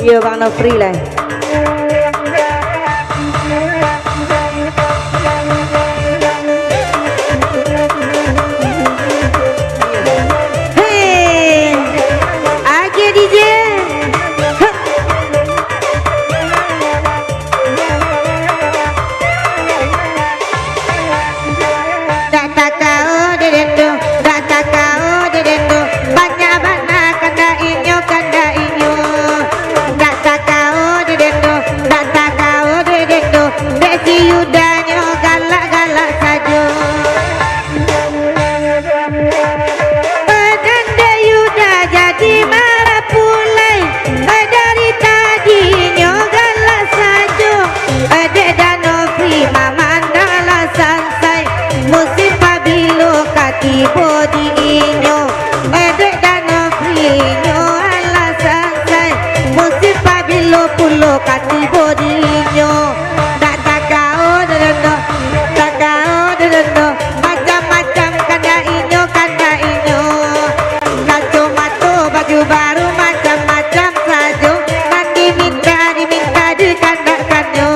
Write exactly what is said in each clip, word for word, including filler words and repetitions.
Iyo, Bang Nofri lah. Hei, agiah D J. Dak takao dek den tu, dak takao dek den tu, banyak bana kandak inyo, kandak inyo. Dak takao dek den tu, dak takao dek den tu, dek si Yuda nyo galak-galak sajo. Badan dek Yuda jadi marah pulai, dari tadinyo galak sajo. Dek Danofri mamandang lah sansai, musim pabilo ka tibo di inyo. Dek Danofri nyo alah sansai, musim pabilo pulo ka tibo di inyo. Dak takao dek den tu, takao dek den tu, macam-macam kandak inyo, kandak inyo. Kacomato, baju baru, macam-macam sajo, nan diminta, diminta, dikandakannyo.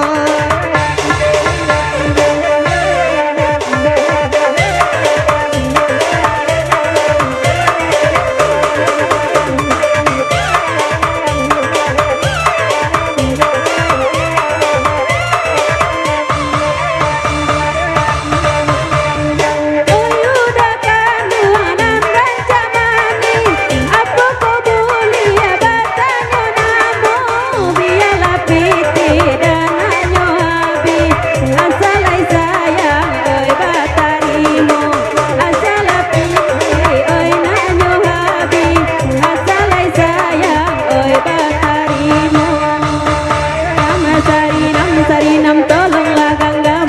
Sarinam, sarinam, tolonglah ganggam.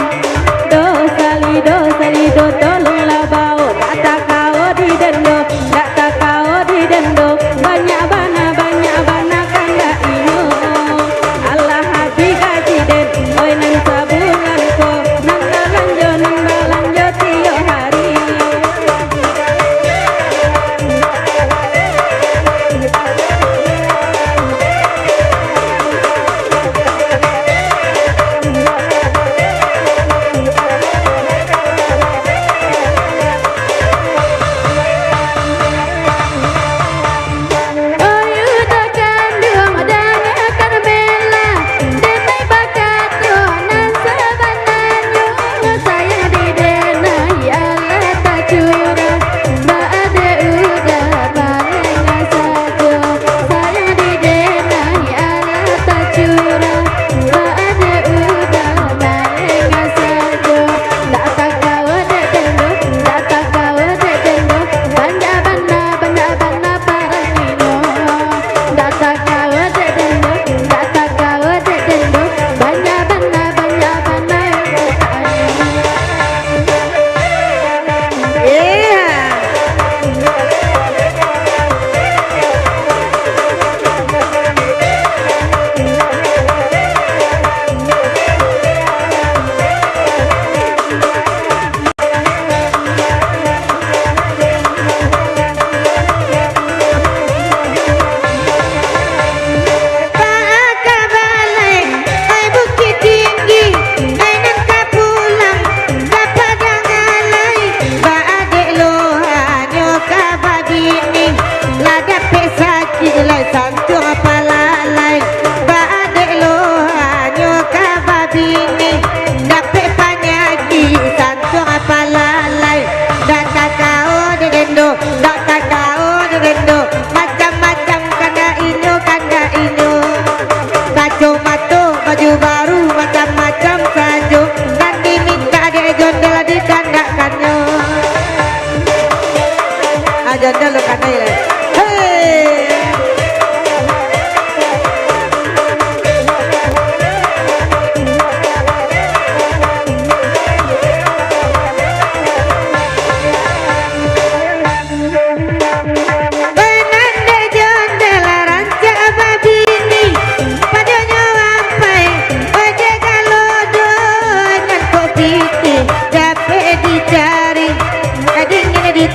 Dosa li, dosa li, do, tolonglah bawo. Dak takao di den do, dak takao di den do. Banyak bana, banyak bana kandak inyo. Alah habih gaji den, oi nan sabulan ko. Nan balanjo, nan balanjo tiok hari. Sayang di denai alah tacurah, ba adek uda malengah sajo. Sayang di denai alah tacurah, ba adek uda malengah sajo. Dak takao dek den do, dak takao dek den do, banyak bana, banyak bana parangai nyo. Dak takao dek den do, dak takao dek den do, banyak bana, banyak bana. Iya. Baa ka balai, ai Bukittinggi, ai nan ka pulang, ka Padang Alai, ba adek lo hanyo ka babini, lah dapek sakik lai santuang palalai, ba adek lo hanyo ka babini, dapek panyakik santuang palalai, dak takao dek den do, dak takao dek den do, macam-macam kandak inyo, kandak inyo. Kacomato, baju baru, macam-macam sajo, nan diminta dek Jondel dikandakannyo. Ah, Jondel lo kanai lah. Hei! Benande Jondel rancak babini, padonyo ampai, ojek galo do, nan kok pitih dapek dicari, kadingin di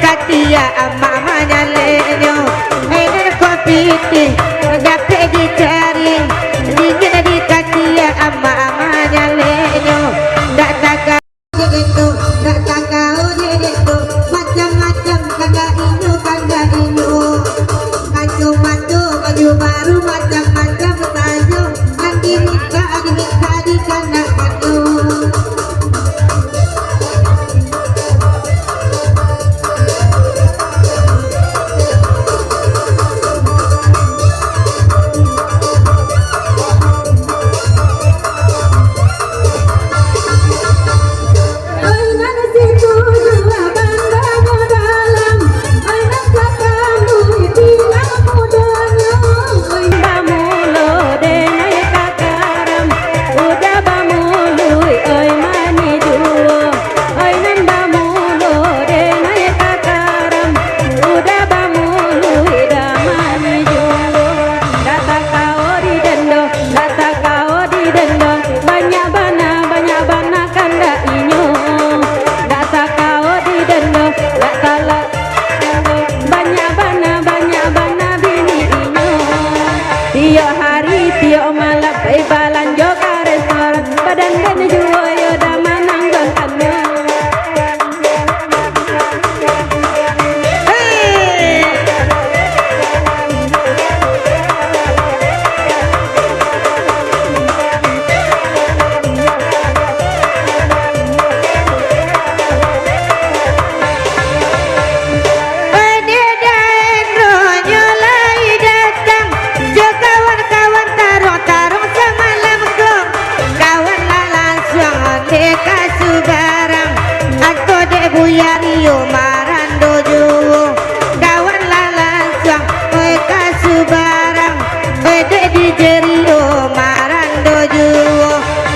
Marando juo, kawan lah lansuang, oi ka subarang, oi dek di jerio, marando juo,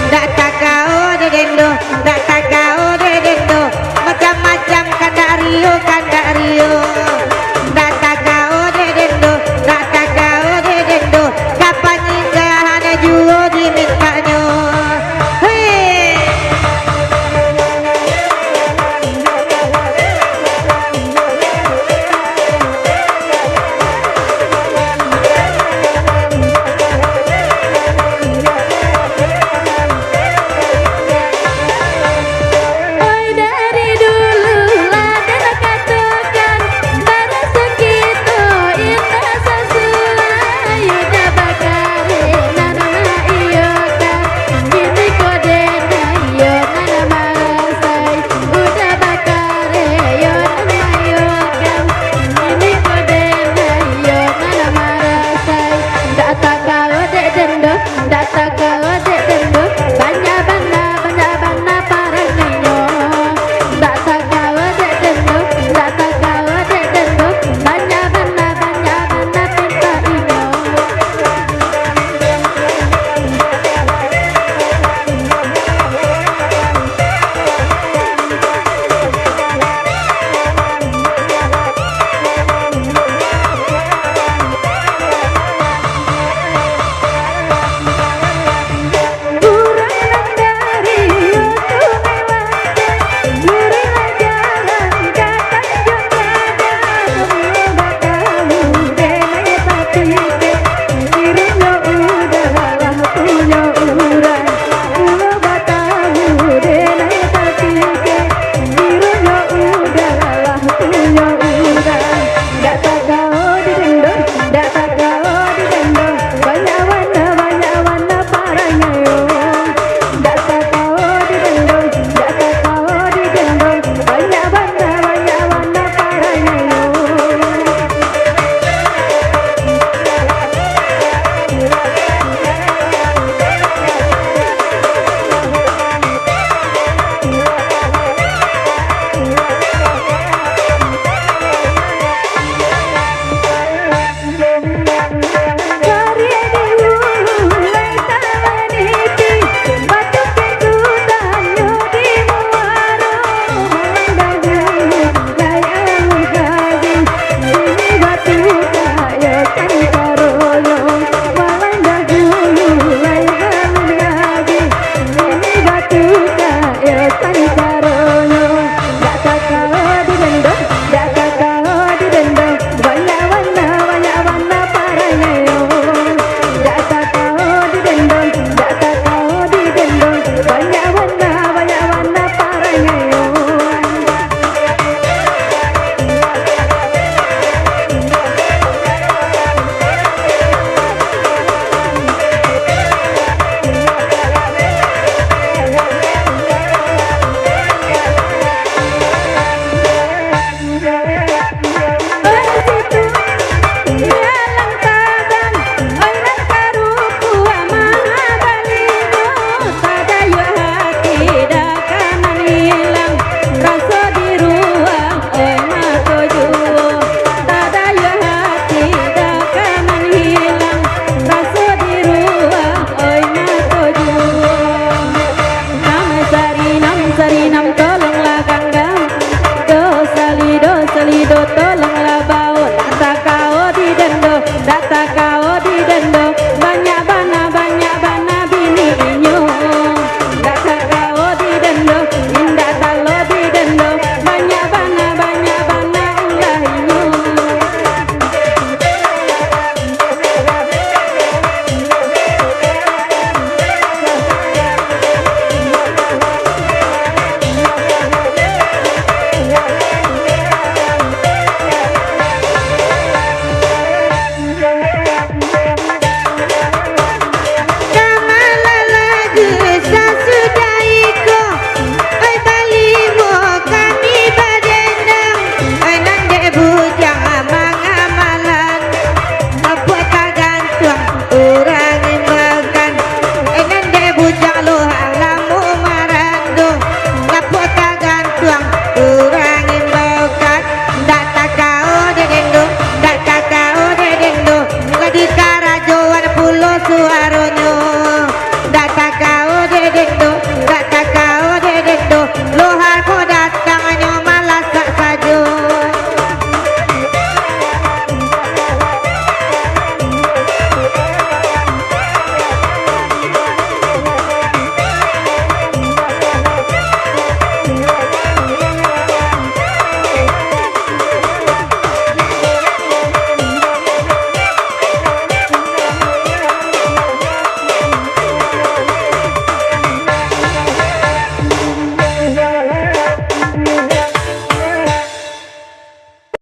ndak takao dek dendo, ndak takao dek dendo, macam-macam kandak rio, kandak rio, ndak takao dek dendo, ndak takao dek dendo, ka panyinggahan juo dimintanyo. Hei! Oi, dari dulu lah den katokan, baraso kito indak sasuai, udah bakareh nan maiyokan, kini ko den nan iyo nan marasai, udah bakareh iyo nan maiyokan, kini ko den nan iyo nan marasai, dak takao dek dendo. Dak takao dek dendo, banyak bana, banyak bana parangainyo. Dak takao dek dendo, dak takao dek dendo, banyak bana, banyak bana pintainyo. Urang nan dari Oto Melate, lurihlah jalan ka Tanjuang Gadang, dulu batamu denai patike, kirannyo udah lah punyo urang, dulu batamu denai patike, kirannyo udah lah punyo urang. Dak takao didendo, dak takao didendo, banyak bana, banyak bana parangai. Dak takao didendo, dak takao didendo, banyak bana, banyak bana parangai. Dak takao didendo, dak takao didendo, banyak bana, banyak bana parangai. Dak takao didendo, dak takao didendo, banyak bana, banyak bana parangai. Oi mato juo, tadayuah ati dak ka manghilang, raso di ruang, oi mato juo. Nam sari, nam sari, nam tolonglah ganggam, do sali, do sali, do tolonglah baun, dak takao didendo, dak takao didendo, banyak bana, banyak bana bini inyo. Indak tagao didendo, indak talo didendo, banyak bana, banyak bana ulah inyo. Tuhan